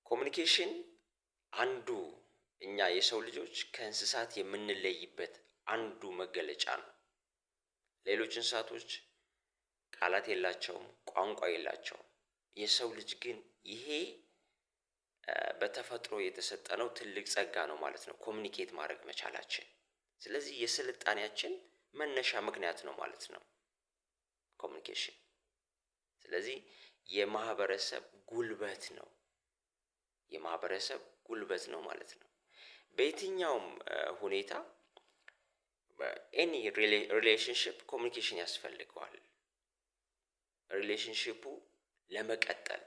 Communication አንዱ እኛ የሰው ልጆች ከእንስሳት የምንለይበት አንዱ መገለጫ ነው። ሌሎች እንስሳቶች ቃላት የላቸውም፣ ቋንቋ የላቸውም። የሰው ልጅ ግን ይሄ በተፈጥሮ የተሰጠነው ትልቅ ጸጋ ነው ማለት ነው፣ communicate ማድረግ መቻላችን። ስለዚህ የስልጣኔያችን መነሻ ምክንያት ነው ማለት ነው communication። ስለዚህ የማህበረሰብ ጉልበት ነው። የማህበረሰብ ጉልበት ነው ማለት ነው። በየትኛውም ሁኔታ any relationship communication ያስፈልገዋል። Relationship ኡ ለመቀጠል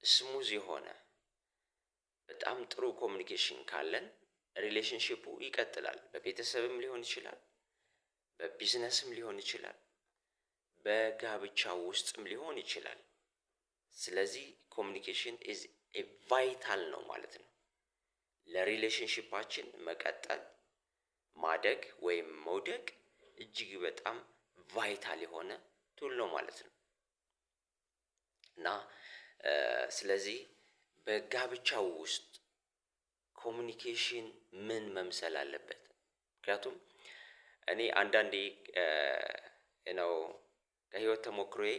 smooth የሆነ በጣም ጥሩ communication ካለን relationship ኡ ይቀጥላል። በቤተሰብም ሊሆን ይችላል፣ በቢዝነስም ሊሆን ይችላል፣ በጋብቻ ውስጥም ሊሆን ይችላል። ስለዚህ communication is a vital ነው ማለት ነው። ለ relationship ኣችን መቀጠል፣ ማደግ ወይም መውደቅ እጅግ በጣም vital የሆነ tool ነው ማለት ነው። እና ስለዚህ በጋብቻው ውስጥ communication ምን መምሰል አለበት? ምክንያቱም እኔ አንዳንዴ ነው ከህይወት ተሞክሮዬ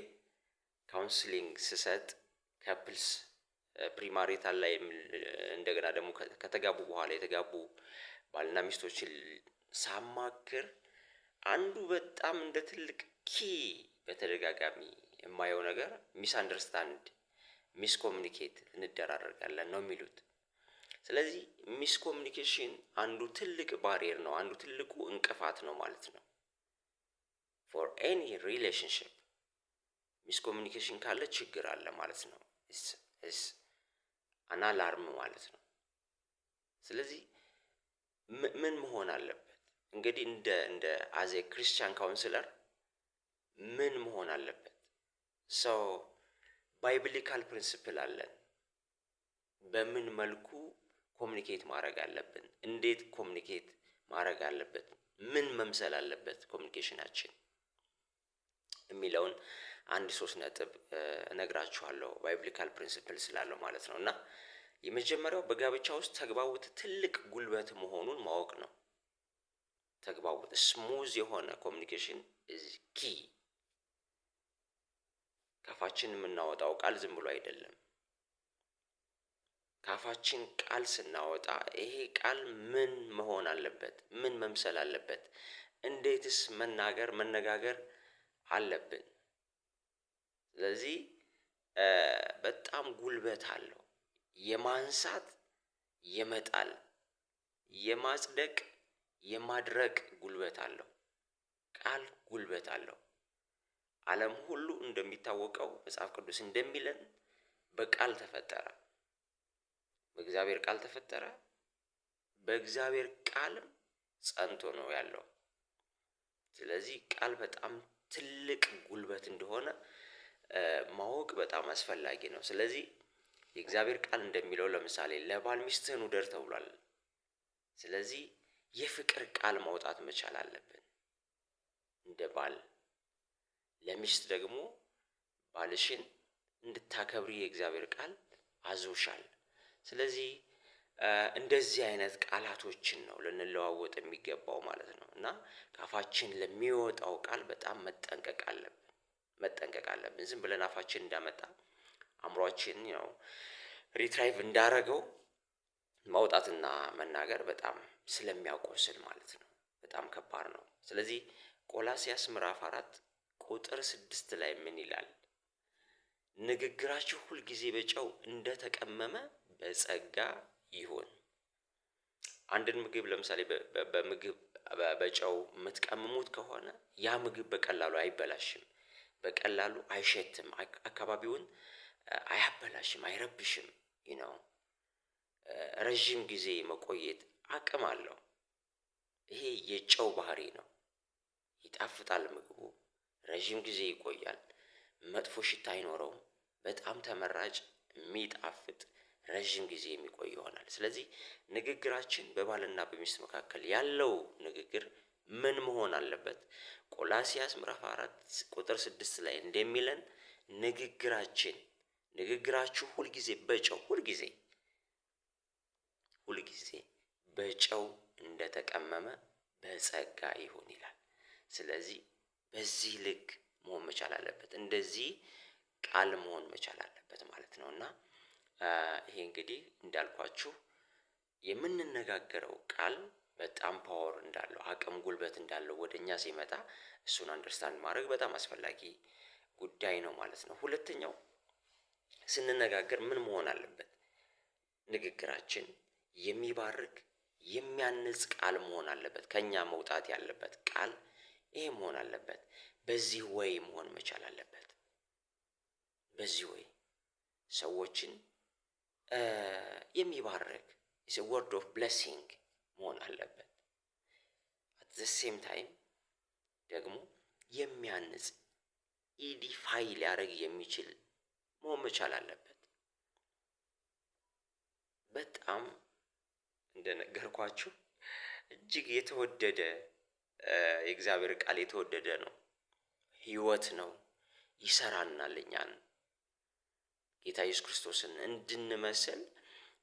counseling ስሰጥ couples premarital ላይ፣ እንደገና ደግሞ ከተጋቡ በኋላ የተጋቡ ባልና ሚስቶችን ሳማክር አንዱ በጣም እንደ ትልቅ key በተደጋጋሚ የማየው ነገር misunderstand፣ miscommunicate እንደራረጋለን ነው የሚሉት። ስለዚህ miscommunication አንዱ ትልቅ barrier ነው፣ አንዱ ትልቁ እንቅፋት ነው ማለት ነው። For any relationship miscommunication ካለ ችግር አለ ማለት ነው። It's an alarm ማለት ነው። ስለዚህ ምን መሆን አለበት? እንግዲህ እንደ as a Christian counselor ምን መሆን አለበት? So biblical principle አለን። በምን መልኩ communicate ማድረግ አለብን? እንዴት communicate ማድረግ አለበት? ምን መምሰል አለበት communication ኣችን የሚለውን አንድ ሶስት ነጥብ እነግራችኋለሁ፣ biblical principle ስላለው ማለት ነው። እና የመጀመሪያው በጋብቻ ውስጥ ተግባቦት ትልቅ ጉልበት መሆኑን ማወቅ ነው። ተግባቦት፣ smooth የሆነ communication is key። ከአፋችን የምናወጣው ቃል ዝም ብሎ አይደለም። ከአፋችን ቃል ስናወጣ ይሄ ቃል ምን መሆን አለበት? ምን መምሰል አለበት? እንዴትስ መናገር መነጋገር አለብን? ስለዚህ በጣም ጉልበት አለው። የማንሳት፣ የመጣል፣ የማጽደቅ፣ የማድረቅ ጉልበት አለው። ቃል ጉልበት አለው። ዓለም ሁሉ እንደሚታወቀው መጽሐፍ ቅዱስ እንደሚለን በቃል ተፈጠረ። በእግዚአብሔር ቃል ተፈጠረ። በእግዚአብሔር ቃልም ጸንቶ ነው ያለው። ስለዚህ ቃል በጣም ትልቅ ጉልበት እንደሆነ ማወቅ በጣም አስፈላጊ ነው። ስለዚህ የእግዚአብሔር ቃል እንደሚለው ለምሳሌ ለባል ሚስትህን ውደድ ተብሏል። ስለዚህ የፍቅር ቃል ማውጣት መቻል አለብን። እንደ ባል ለሚስት ደግሞ ባልሽን እንድታከብሪ የእግዚአብሔር ቃል አዞሻል። ስለዚህ እንደዚህ አይነት ቃላቶችን ነው ልንለዋወጥ የሚገባው ማለት ነው። እና ከአፋችን ለሚወጣው ቃል በጣም መጠንቀቅ አለብን፣ መጠንቀቅ አለብን። ዝም ብለን አፋችን እንዳመጣ፣ አእምሯችን ያው retrieve እንዳረገው ማውጣትና መናገር በጣም ስለሚያቆስል ማለት ነው። በጣም ከባድ ነው። ስለዚህ ቆላስያስ ምዕራፍ 4 ቁጥር 6 ላይ ምን ይላል? ንግግራችሁ ሁልጊዜ በጨው እንደተቀመመ በጸጋ ይሁን። አንድን ምግብ ለምሳሌ በምግብ በጨው የምትቀምሙት ከሆነ ያ ምግብ በቀላሉ አይበላሽም፣ በቀላሉ አይሸትም፣ አካባቢውን አያበላሽም፣ አይረብሽም። ረጅም ጊዜ መቆየት አቅም አለው። ይሄ የጨው ባህሪ ነው። ይጣፍጣል ምግቡ፣ ረጅም ጊዜ ይቆያል፣ መጥፎ ሽታ አይኖረውም። በጣም ተመራጭ፣ የሚጣፍጥ፣ ረጅም ጊዜ የሚቆይ ይሆናል። ስለዚህ ንግግራችን፣ በባልና በሚስት መካከል ያለው ንግግር ምን መሆን አለበት? ቆላስያስ ምዕራፍ 4 ቁጥር 6 ላይ እንደሚለን ንግግራችን ንግግራችሁ ሁልጊዜ በጨው፣ ሁልጊዜ ሁልጊዜ በጨው እንደተቀመመ በጸጋ ይሁን ይላል። ስለዚህ በዚህ ልክ መሆን መቻል አለበት። እንደዚህ ቃል መሆን መቻል አለበት ማለት ነው። እና ይሄ እንግዲህ እንዳልኳችሁ የምንነጋገረው ቃል በጣም power እንዳለው፣ አቅም ጉልበት እንዳለው ወደ እኛ ሲመጣ እሱን understand ማድረግ በጣም አስፈላጊ ጉዳይ ነው ማለት ነው። ሁለተኛው ስንነጋገር ምን መሆን አለበት? ንግግራችን የሚባርክ፣ የሚያንጽ ቃል መሆን አለበት። ከኛ መውጣት ያለበት ቃል ይሄ መሆን አለበት። በዚህ way መሆን መቻል አለበት። በዚህ way ሰዎችን የሚባርክ word of blessing መሆን አለበት። At the same time ደግሞ የሚያንጽ፣ edify ሊያደርግ የሚችል መሆን መቻል አለበት። በጣም እንደነገርኳችሁ እጅግ የተወደደ የእግዚአብሔር ቃል የተወደደ ነው። ህይወት ነው። ይሰራናል፣ እኛን ጌታ ኢየሱስ ክርስቶስን እንድንመስል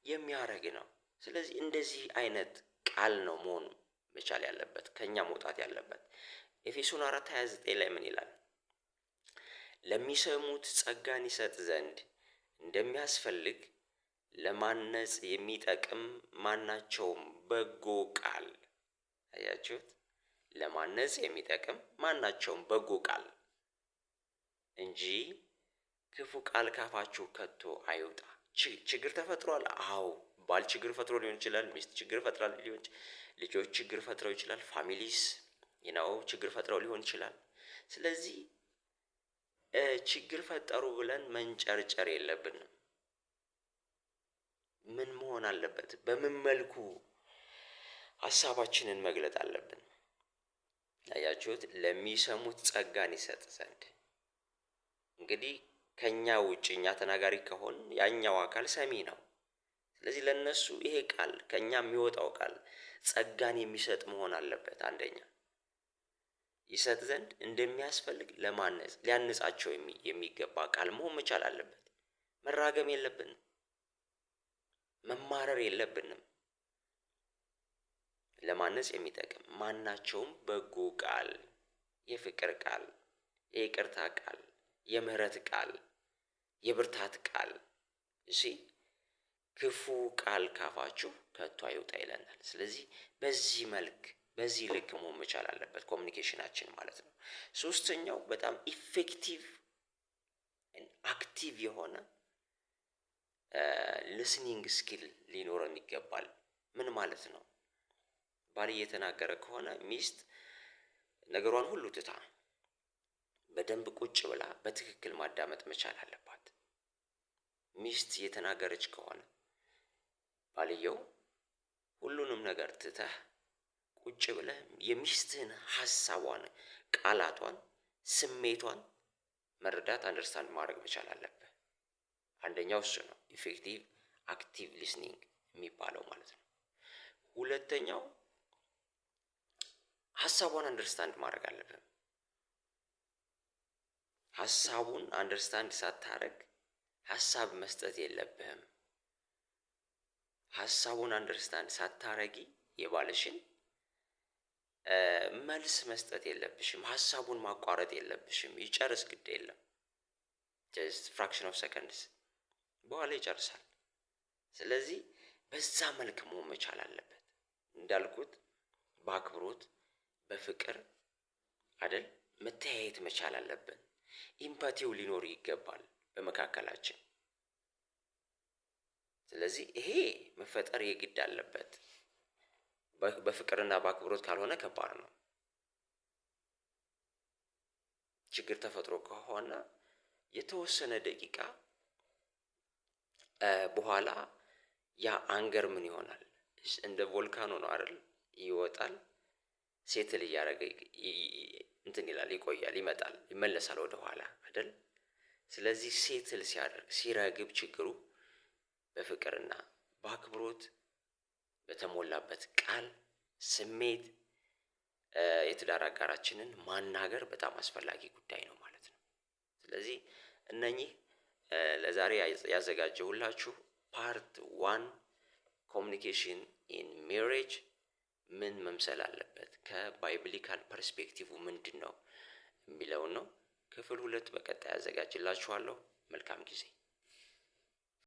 የሚያደርግ ነው። ስለዚህ እንደዚህ አይነት ቃል ነው መሆን መቻል ያለበት፣ ከኛ መውጣት ያለበት። ኤፌሶን 4:29 ላይ ምን ይላል? ለሚሰሙት ጸጋን ይሰጥ ዘንድ እንደሚያስፈልግ ለማነጽ የሚጠቅም ማናቸውም በጎ ቃል። አያችሁት? ለማነጽ የሚጠቅም ማናቸውም በጎ ቃል እንጂ ክፉ ቃል ካፋችሁ ከቶ አይውጣ። ችግር ተፈጥሯል። አዎ፣ ባል ችግር ፈጥሮ ሊሆን ይችላል። ሚስት ችግር ፈጥራ ሊሆን፣ ልጆች ችግር ፈጥረው ይችላል። Families ችግር ፈጥረው ሊሆን ይችላል። ስለዚህ ችግር ፈጠሩ ብለን መንጨርጨር የለብንም። ምን መሆን አለበት? በምን መልኩ ሀሳባችንን መግለጥ አለብን? አያችሁት? ለሚሰሙት ጸጋን ይሰጥ ዘንድ። እንግዲህ ከኛ ውጭ እኛ ተናጋሪ ከሆን ያኛው አካል ሰሚ ነው። ስለዚህ ለነሱ ይሄ ቃል፣ ከኛ የሚወጣው ቃል ጸጋን የሚሰጥ መሆን አለበት። አንደኛ ይሰጥ ዘንድ እንደሚያስፈልግ ለማነጽ፣ ሊያንጻቸው የሚገባ ቃል መሆን መቻል አለበት። መራገም የለብንም። መማረር የለብንም። ለማነጽ የሚጠቅም ማናቸውም በጎ ቃል፣ የፍቅር ቃል፣ የይቅርታ ቃል፣ የምህረት ቃል፣ የብርታት ቃል፣ እሺ፣ ክፉ ቃል ካፋችሁ ከቶ አይውጣ ይለናል። ስለዚህ በዚህ መልክ፣ በዚህ ልክ መሆን መቻል አለበት communication ኣችን ማለት ነው። ሶስተኛው በጣም effective active የሆነ listening skill ሊኖረን ይገባል። ምን ማለት ነው? ባል እየተናገረ ከሆነ ሚስት ነገሯን ሁሉ ትታ በደንብ ቁጭ ብላ በትክክል ማዳመጥ መቻል አለባት። ሚስት እየተናገረች ከሆነ ባልየው ሁሉንም ነገር ትተህ ቁጭ ብለህ የሚስትህን ሀሳቧን፣ ቃላቷን፣ ስሜቷን መረዳት፣ understand ማድረግ መቻል አለብህ። አንደኛው እሱ ነው፣ effective active listening የሚባለው ማለት ነው። ሁለተኛው ሀሳቧን understand ማድረግ አለብህ። ሀሳቡን understand ሳታረግ ሀሳብ መስጠት የለብህም። ሀሳቡን understand ሳታረጊ የባልሽን መልስ መስጠት የለብሽም። ሀሳቡን ማቋረጥ የለብሽም። ይጨርስ፣ ግድ የለም፣ just fraction of seconds በኋላ ይጨርሳል። ስለዚህ በዛ መልክ መሆን መቻል አለበት። እንዳልኩት በአክብሮት፣ በፍቅር አይደል መተያየት መቻል አለብን። Empathy ው ሊኖር ይገባል በመካከላችን። ስለዚህ ይሄ መፈጠር የግድ አለበት። በፍቅርና በአክብሮት ካልሆነ ከባድ ነው። ችግር ተፈጥሮ ከሆነ የተወሰነ ደቂቃ በኋላ ያ anger ምን ይሆናል? እንደ volcano ነው አይደል? ይወጣል፣ settle እያደረገ እንትን ይላል፣ ይቆያል፣ ይመጣል፣ ይመለሳል ወደኋላ አይደል? ስለዚህ settle ሲያደርግ፣ ሲረግብ ችግሩ በፍቅርና በአክብሮት በተሞላበት ቃል፣ ስሜት የትዳር አጋራችንን ማናገር በጣም አስፈላጊ ጉዳይ ነው ማለት ነው። ስለዚህ እነኚህ ለዛሬ ያዘጋጀሁላችሁ part one communication in marriage ምን መምሰል አለበት፣ ከ biblical perspective ምንድን ነው የሚለውን ነው። ክፍል ሁለት በቀጣይ አዘጋጅላችኋለሁ። መልካም ጊዜ።